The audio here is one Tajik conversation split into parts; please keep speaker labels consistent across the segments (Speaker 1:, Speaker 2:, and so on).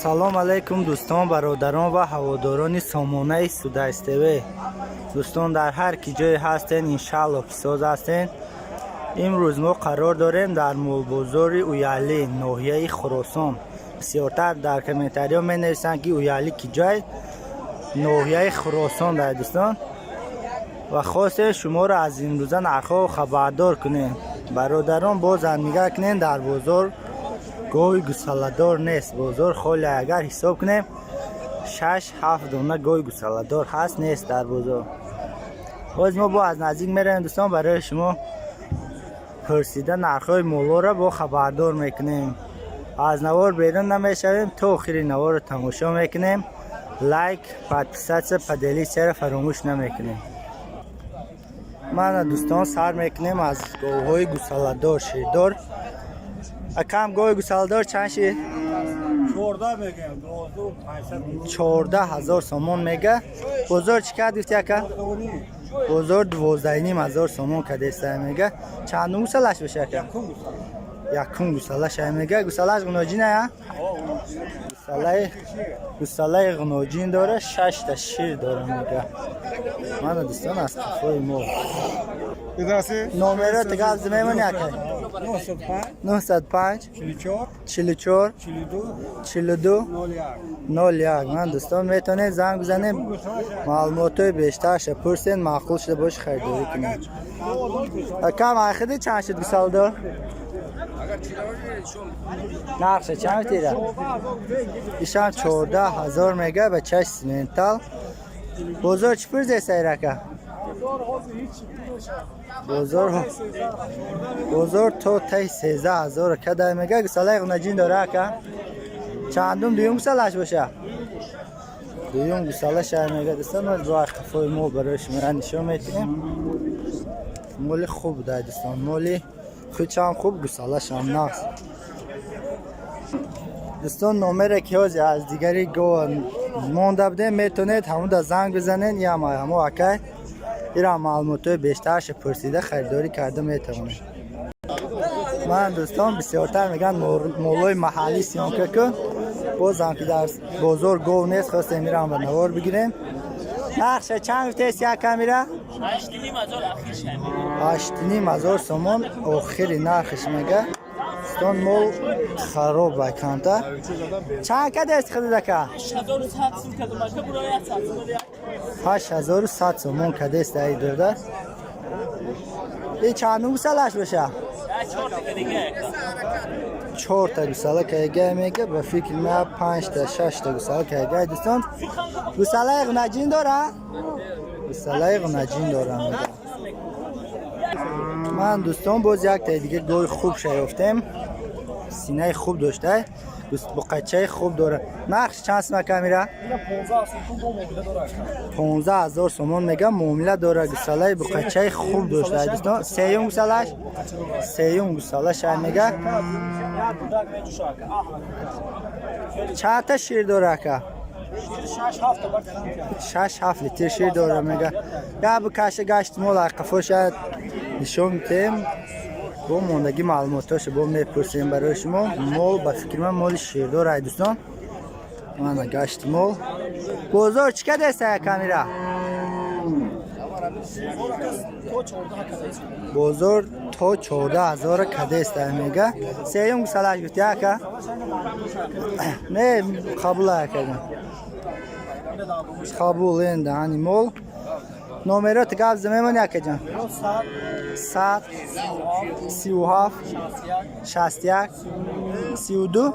Speaker 1: Салом алайкум, дӯстон, бародарон ва ҳаводорони сомонаи Судайс ТВ. Дӯстон, дар ҳар ки ҷое ҳастен, иншаалло, ки соз ҳастен. Имрӯз мо қарор дорем дар молбозори Уялӣ, ноҳияи Хуросон. Бисёртар дар комментариҳо менависанд, ки Уялӣ ки ҷой? Ноҳияи Хуросон дар, дӯстон. Ва хостем шуморо аз имрӯза нархҳо хабардор кунем. Бародарон, бозам нигаҳ кунем, дар бозор гови гусаладор нест, бозор холӣ. Агар ҳисоб кунем, шаш ҳафт дона гови гусаладор ҳаст, нест дар бозор. Боз мо бо аз наздик меравем, дӯстон, барои шумо пурсида нархҳои молоро бо хабардор мекунем. Аз навор берун намешавем, то охири наворро тамошо мекунем. Лайк, подписаться, поделиться ро фаромӯш намекунем. Мана, дӯстон, сар мекунем аз говҳои гусаладор, ширдор. Акам, гови гусаладор чанд шид? 14 000 сомон мега. Бозор чӣ кард, гуфти, ака? Бозор 12,5 ҳазор сомон кадеста мега. Чандум гусалаш боша, ака? Якум гусалаш мега. Гусалаш ғуноҷин ая, гусалаи ғуноҷин дора, шашта шир дора мега. Мана, дӯстон, аз қафои мо номеро гап мемони, ака? 905 44 42 01. Ман, дӯстон, метавонед занг бизанед, маълумотҳои бештарша пурсед, маъқул шуда бош, харидорӣ кунед. Акам, айхиди чанд шуд гусаладор? Нархша чанд тира? Ишам 14 000 мега, бачаш симентал. Бозор чӣ пурзеста, ирака? Бозор то таи 13 000 кадай мега. Гусалаи ғунаҷин дора, ака? Чандум, дуюм гусалаш боша? Дуюм гусалаша мега. Дӯстон, бо қафои мо барои шумо нишон метиҳем. Моли хуб да, дӯстон, моли худшам хуб, гусалашам нағз. Дӯстон, номере ки ҳозир аз дигари гова монда будем, метавонед ҳамуда занг бизанед, яма ҳамо акай ира маълумотҳои бештарша пурсида, харидорӣ карда метавонед. Ман, дӯстон, бисёртар мегӯянд, молои маҳаллӣ съёмка кун. Бозам ки дар бозор гов нест, хостем ирам ба навор бигирем. Нархша чанд гуфтест, як камира? 8,5 ҳазор сомон охири нархш мега. Дӯстон, мол хароб камта. Чанд кадест худидака? 8100 сомон кадест аи дода. И чандум гусалаш боша? Чорта гусала кайгай мега. Ба фикри ма, панҷта, шашта гусала кайгай. Дӯстон, гусалаи ғунаҷин дора, гусалаи ғунаҷин дора мега. Ман, дӯстон, боз яктаи дига гови хуб шаёфтем, синаи хуб дошта, буқачаи хуб дора. Нархш чанд сима, камира? 15 000 сомон мега, муомила дора. Гусалаи буқачаи хуб дошта, дӯстон. Сеюм гусалаш, сеюм гусалаш мега. Чандта шир дора, ака? Шаш ҳафт литр шир дора мега. Я букаша гашти мол қафоша нишон метем, бо мондагӣ маълумотҳоша бо мепурсем барои шумо. Мол, ба фикри ман, моли ширдор ай, дӯстон. Мана гашти мол. Бозор чӣ кадеста, камира? Бозор то 14 000 кадеста мега. Сеюм гусалаш гуфти, ака? Не, қабул, акаҷон, қабул. Энда ҳани мол номероти гап мемони, акаҷон? 137 61 32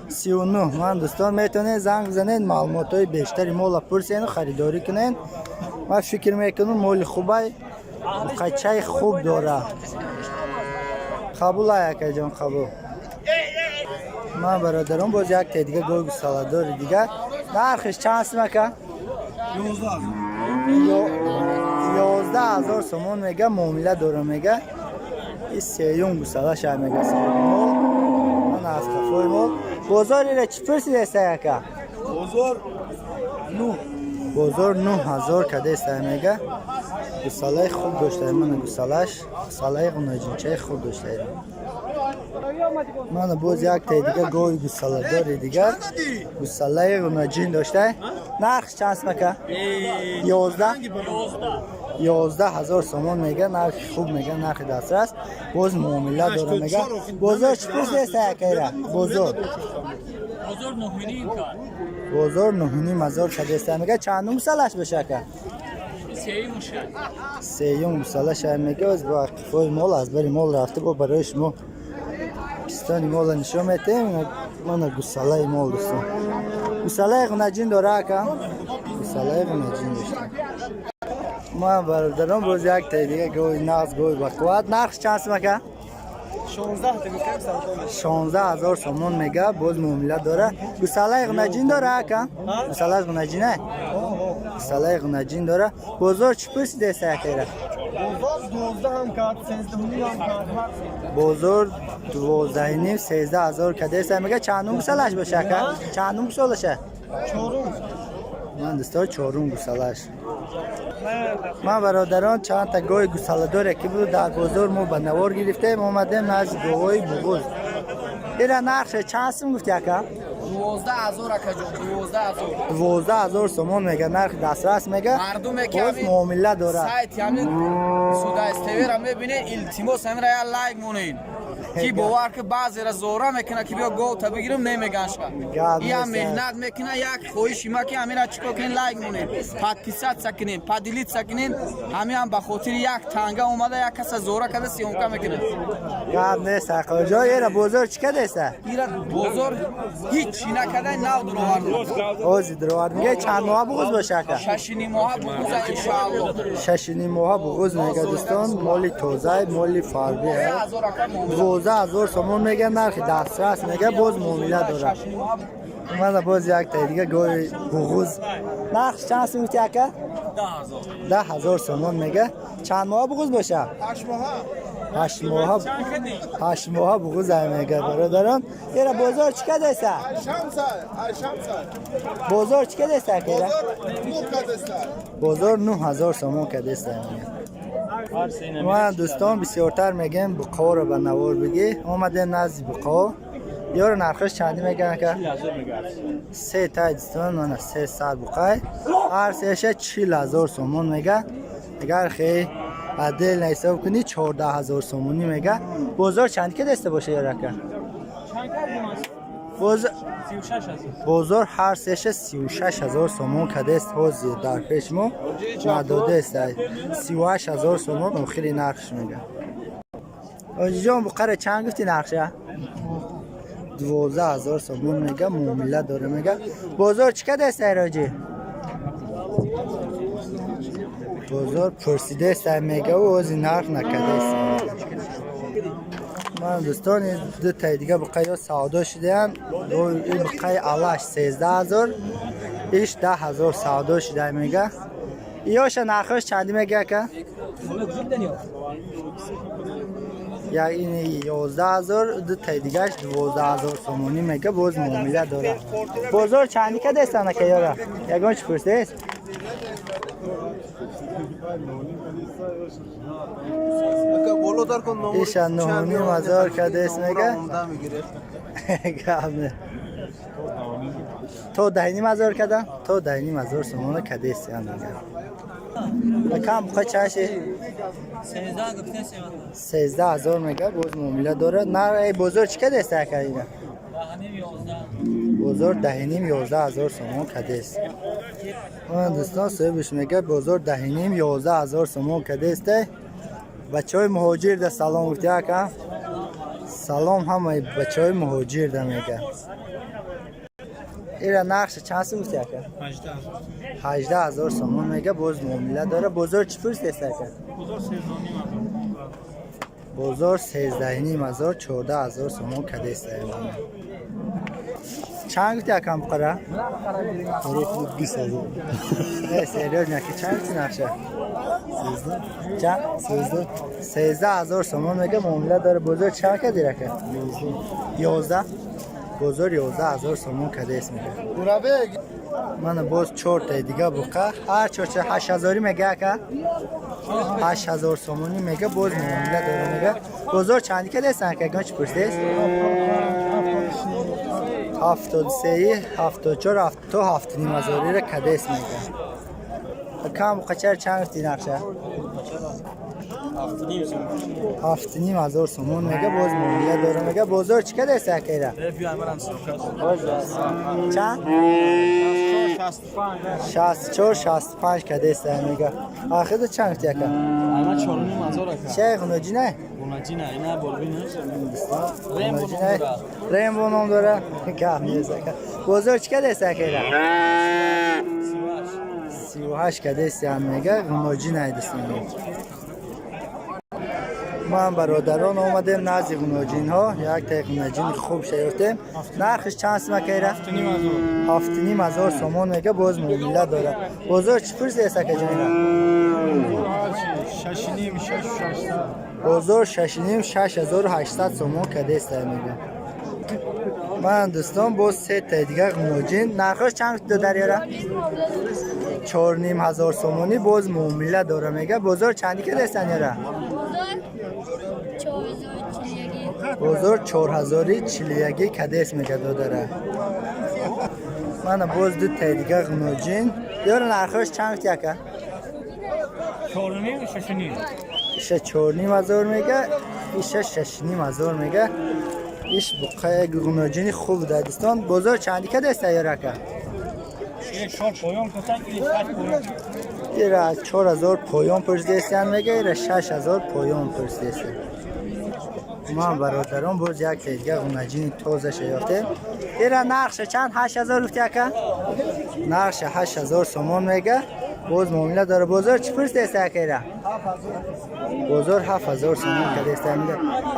Speaker 1: 39. Ман, дӯстон, метавонед занг бизанед, маълумотҳои бештари мола пурсену харидорӣ кунед. Ман фикр мекунам, моли хубай, буқачаи хуб дора. Қабул ай, акаҷон, қабул. Ман, бародарон, боз якта дига гови гусаладори дигар. Нархиш чанд сим, ака? 11 000 сомон мега, муомила дора мега. И сеюм гусалаша мега. Мол ман аз қафои мол. Бозор ира чӣ пурсидеста, ака?
Speaker 2: Бозор ну.
Speaker 1: Бозор 9000 кадеста мега. Гусалаи хуб дошта. Мана гусалаш, гусалаи ғунаҷинчаи хуб дошта. Мана боз як таи дига гови гусаладори дигар, гусалаи ғунаҷин дошта. Нарх чанд смака? 11, 11 000 сомон мега. Нархи хуб мега, нархи дастрас, боз муомила дора мега. Бозор чӣ пурсеста, якайра бозор?
Speaker 3: Бозор 9,5 кард.
Speaker 1: Бозор 9,5 ҳазор кадеста мега. Чандум гусалаш боша, ака?
Speaker 3: Сеюм шад.
Speaker 1: Сеюм гусалаша мега. Оз бо қифои мол аз бари мол рафта, бо барои шумо пистони мола нишон метаҳем. Мана гусалаи мол, дӯстон. Гусалаи ғунаҷин дора, ака, гусалаи ғунаҷин дошта. Ма, бародарон, боз як таи дига гови нағз, гови бақувват. Нархш чанд сум, ака? 16 000 сомон мега, боз муомила дора. Гусалаи ғунаҷин дора, ака, гусалааш ғунаҷина, гусалаи ғунаҷин дора. Бозор чӣ пурсидеста, акайра?
Speaker 2: Бозор 12 ҳам кард, 13,5 ҳам кард.
Speaker 1: Бозор 12,5, 13 ҳазор кадеста мега. Чандум гусалаш боша, ака? Чандум гусолаша?
Speaker 2: Чорум.
Speaker 1: Ман, дӯсто, чорум гусалаш. Ман, бародарон, чандта гови гусаладоре ки буд дар бозор, мо ба навор гирифтем. Омадем назди говои буғуз. Ира нархше чанд сум гуфти, ака?
Speaker 4: 12 000, акаҷон, 12 000.
Speaker 1: 12 000 сомон мега, нархи дастрас мега.
Speaker 4: Мардуме ки
Speaker 1: Боз муомила дорад.
Speaker 4: Сайт ҳамин Судайс ТВ-ра мебинед, илтимос, ҳаминра як лайк монед, ки бовар ки баъзера зора мекунад, ки биё говта бигирим, немеганша.
Speaker 1: Гап
Speaker 4: Иам
Speaker 1: нест.
Speaker 4: меҳнат мекунад. Як хоҳиши ма, ки ҳаминра чӣ кор кунед, лайк монед, подписаться кунед, поделиться кунед. Ҳамиам ба хотири як танга омада, як каса зора карда, съёмка мекунад.
Speaker 1: Гап нест, ақоҷон. Ера бозор чӣ кадеста?
Speaker 4: Ира бозор ҳичи накарда, нав дуровард.
Speaker 1: Ози дуровард мега. Чанд моҳа буғуз боша, ака?
Speaker 4: 6,5 моҳа буғуза, иншоалло.
Speaker 1: 6,5 моҳа буғуз мега, дӯстон. Моли тоза, моли фарби.
Speaker 4: 1000, ака, муомила.
Speaker 1: 12 000 сомон мега, нархи дастрас мега, боз муомила дорад. Мана боз як таи дига гови буғуз. Нарх чанд сум гуфти, ака? 10 000 сомон мега. Чанд моҳа буғуз боша?
Speaker 2: 8 моҳа.
Speaker 1: 8 моҳа, 8 моҳа буғуз мега, бародарон. Ера бозор чӣ кадеста?
Speaker 2: Шамса, шамса.
Speaker 1: Бозор чӣ кадеста, ака, ера?
Speaker 2: Бозор 9 кадеста.
Speaker 1: Бозор 9000 сомон кадеста мега. Ма, дӯстон, бисёртар мегем, буқоро ба навор бигӣ. Омадем назди буқо. Ёро нархаш чандӣ меган, ака? Се тай, дӯстон, мана се сар буқай, ҳар сеша 40 000 сомон мега. Агар хе отдельно ҳисоб кунӣ, 14 000 сомонӣ мега. Бозор чанд ки деста боша, ёр, ака? Бозор ҳар сеша 36 000 сомон кадест. Ҳозир дар пеш мо надодест, 38 000 сомон охири нархш мега. Оҷиҷон, буқара чанд гуфти нархша? 12 000 сомон мега, муомила дора мега. Бозор чӣ кадест, айроҷи? Бозор пурсидест мега, ози нарх накадест. Ман, дӯстон, ду таи дига буқаё савдо шудаям. Ин буқаи алаш 13 000, иш 10 000 савдо шуда мега. Иёша нархош чандӣ мега, ака? Як ини 11 000, ду таи дигааш 12 000 сомонӣ мега, боз муомила дорад. Бозор чандӣ кадестан, ака, ёра? Ягон чӣ пурсидест? Иша 9,5 ҳазор кадест мега. Гап не. То 10,5 ҳазор када, то 10,5 ҳазор сомона кадест мега. Акам, буқа чанд ши? 13 000 мега, боз муомила дорад. Нар бозор чӣ кадест, ака, ина? Бозор 10,5, 11 000 сомон кадест. Ман, дӯстон, соҳибаш мега, бозор 10,5, 11 000 сомон кадесте. Бачаҳои муҳоҷир да салом гуфти, ака. Салом ҳамаи бачаҳои муҳоҷир да мега. Ира нархша чанд сум гуфти, ака? 18 000 сомон мега, боз муомила дора. Бозор чӣ пурсидест, ака? Бозор 13,5 ҳазор, 14 000 сомон кадеста. Чанд гуфти, акам, буқара? Не, серьёзно, ки чанд гуфти нархша? Чанд? 13 000 сомон мега, муомила дора. Бозор чанд кадир, ака? 11. Бозор 11 000 сомон кадест мега. Мана боз чортаи дига буқа, ҳар чорча ҳаштҳазорӣ мега, ака. 8000 сомонӣ мега, боз муомила дора мега. Бозор чанди кадестан, ягон чӣ пурсидест? 73, 74, то 7,5 ҳазорира кадест мега. Кам қачар чанд гуфти нарша? 7,5 ҳазор сомон мега, боз муомила дора мега. Бозор чӣ кадест, акайра? Чанд? 64, 65 кадест мега. Ахида чанд гуфти, ака?
Speaker 5: Ана 4,5 ҳазор, ака.
Speaker 1: Шай ғуноҷи не?
Speaker 5: Ғунаҷина, ина борбинаш.
Speaker 1: Рембо ном дора. Рембо ном дора. Гап нест, ака. Бозор чӣ кадест, акайра? 38 кадестиам мега, ғуноҷи найдистон. Ман бародарон омадем назди ғуноҷинҳо, як таи ғуноҷини хуб шаёфтем. Нархиш чанд сима, кайра? 7,5 ҳазор сомон мега, боз муомила дора. Бозор чӣ пурсидест, акаҷонира?
Speaker 2: 6,5, 6,600.
Speaker 1: Бозор 6,5, 6800 сомон кадеста мега. Ман дӯстон, боз се таи дигар ғуноҷин. Нархош чанд дарёра? 4,5 ҳазор сомонӣ, боз муомила дора мега. Бозор чанди кадестан, яра? Бозор 4041 кадес мега, додара. Мана боз ду таи дигар ғуноҷин. Ёра, нархош чанд гуфти, ака?
Speaker 3: 4,5, 6,5.
Speaker 1: Иша 4,5 ҳазор мега, иша 6,5 ҳазор мега. Иш буқая ғуноҷини хуб да, дӯстон. Бозор чанди кадеста, ёра, ака?
Speaker 3: Чор поён касан, или шаш поён.
Speaker 1: Ира 4000 поён пурсидестиян мега, ира 6000 поён пурсидестиян. Ман бародарон, боз як дига ғунаҷини тозаша ёфтем. Ира нархша чанд? 8000 гуфти, ака? Нархша 8000 сомон мега, боз муомила дора. Бозор чӣ пурсидеста, ака, ира? Бозор 7000 сомон кадеста мега.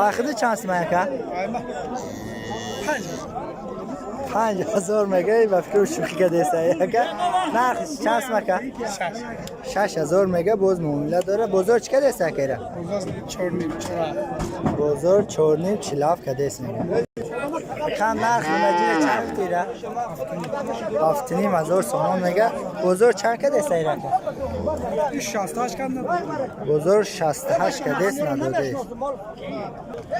Speaker 1: Ахида чанд сима, ака? 5000 мега. Ба фикру шӯхӣ кадеста, ака. Нархш чанд сима, ака? 6000 мега, боз муомила дора. Бозор чӣ кадеста, ака, ира?
Speaker 2: 4,5, 4.
Speaker 1: Бозор 4,5, 47 кадест мега. Кам нарх ғунаҷина чанд гуфтира? 7,5 ҳазор сомон мега. Бозор чанд кадест, айрака?
Speaker 2: 68 канда.
Speaker 1: Бозор 68 кадест, надодест.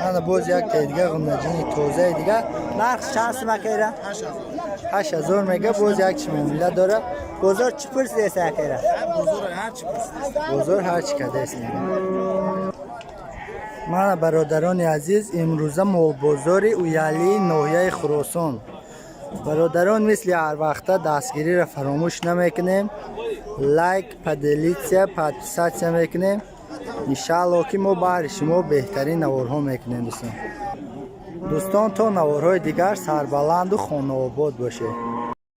Speaker 1: Ана боз як таи дига ғунаҷини тозаи дига. Нарх чанд сима, кайра? 8000 мега, боз як чи муомила дора. Бозор чӣ пурсидест, акайра? Бозор ҳар чӣ кадест мега. Мана, бародарони азиз, имрӯза молбозори Уялии ноҳияи Хуросон. Бародарон, мисли ҳарвақта дастгириро фаромӯш намекунем, лайк, поделиться, подписаться мекунем. Иншаалло, ки мо баҳри шумо беҳтарин наворҳо мекунем, дӯстон. Дӯстон, то наворҳои дигар сарбаланду хонаобод бошед.